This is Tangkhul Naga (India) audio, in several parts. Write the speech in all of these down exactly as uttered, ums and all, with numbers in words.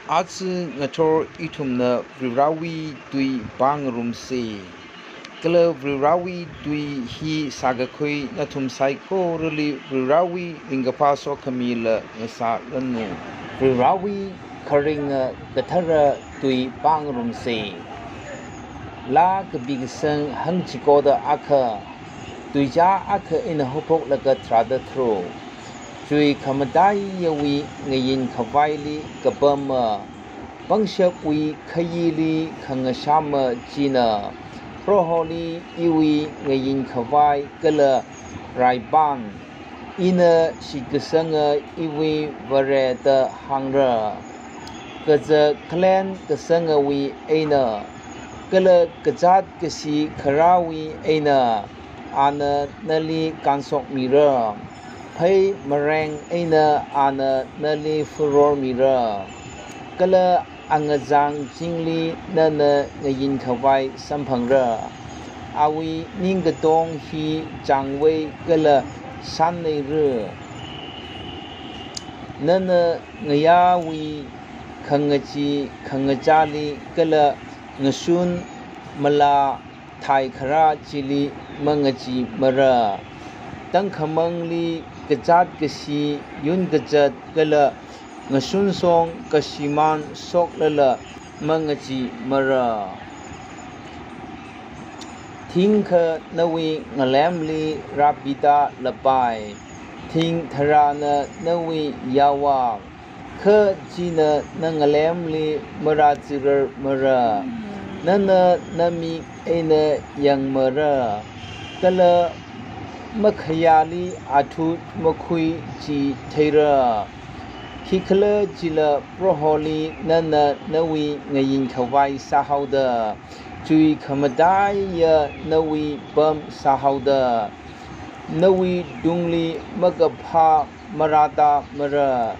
Aja ngathor ithumna Varivarāwui tui pāngarumsa. Kala Varivarāwui tui hi sākakhui nathum saikorali Varivarāwui ringkaphā sokhamila ngasāranu. Varivarāwui kharinga kathara tui pāngarumsa. Laa kapi kasang hangchikoda akha, tuizā akha eina haophoklaga tharāda tharuk. Chui khamataiyawui ngayin khavaili kapama, pangshapwui khayili khangashama china, Proholi iwui ngayin khavai kala raipān, ina shitkasanga iwui Vareda hāngra. Kaja khalen kasangawui eina, kala kazāt kashi kharāwui eina, ana nali kānshokmira. Phei mareng eina ana nali furormira. Kala angazang chingli nana ngayin khavai samphangra. Awui ningkatong hi changvei kala shanneira. Nana ngayāwui khangachee khangachāli kala ngashun malā thai kharā chili mangacheemara. Tangkhamangli kazāt kashi, yun kazat kala ngashun song kashimān shoklala mangacheemara. Thingkha nawui ngalemli rāpida lapai, thing tharāna nawui yāvak, kha china na ngalemli marāchirarmara. Nana namik eina yangmara, kala makhayāli athut makhui chi theira. Khikhalajila Proholi nana nawui ngayin khavai sāhaoda, chui khamataiya nawui pam sāhaoda, nawui tungli makaphā marātāmara,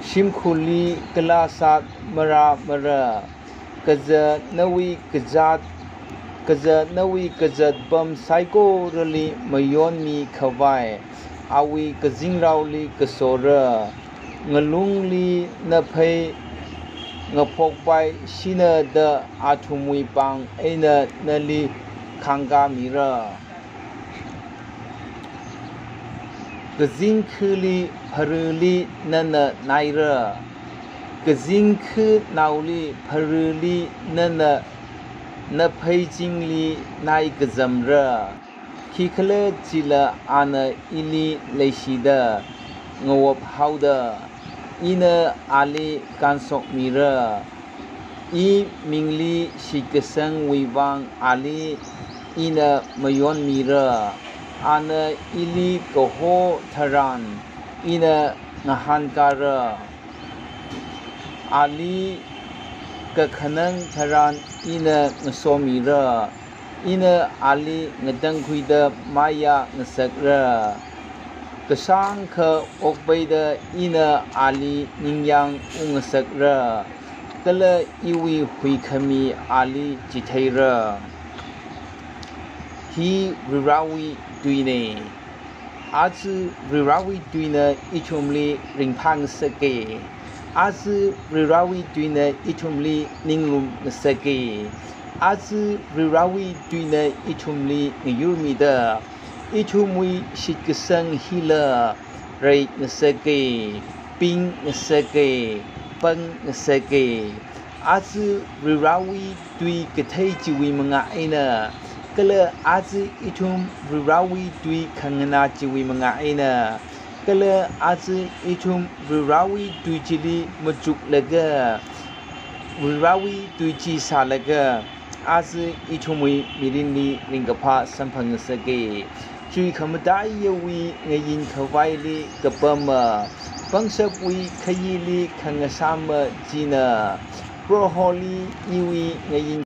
shimkhurli kala sat marāmara. Kaja nawui kazāt, kaja nawui kazat pam saikorali mayonmi khavai, awui kazingraoli kasora. Ngalungli na phei ngaphokpai shina da athumwui pāng eina nali khāngkāmira. Kazingkhali pharali nana naira. Kazingkhanaoli pharali nana na pheichingli nai kazamra. Khikhalajila ana ili leishida ngawap haoda, ina ali kānshokmira. Imingli shitkasangwui vang ali ina mayonmira. Ana ili kaho tharan ina ngahānkāra. Ali kakhanang tharan ina ngasomira. Ina ali ngatangkhuida mayā ngasakra. Kashāngkha okpeida ina ali ningyāng ungngasakra. Kala iwui huikhami ali chitheira. Hi Varivarāwui tuina. Aja Varivarāwui tuina ithumli ringphāngasaka. Aja Varivarāwui tuina ithumli ningrumngasaka. Aja Varivarāwui tuina ithumli ngayurmida, ithumwui shitkasang hila reingasaka, pingngasaka, pangngasaka. Aja Varivarāwui tui kathei chiwui mangā eina, kala aja ithum Varivarāwui tui khanganā chiwui mangā eina, kala aja ithum Varivarāwui tui chili machuklaga, Varivarāwui tui chi sālaga, aja ithumwui mirinli ringkaphā samphangngasaka. Chui khamataiyawui ngayin khavaili kapama, pangshapwui khayili khangashama china, Proholi iwui ngayin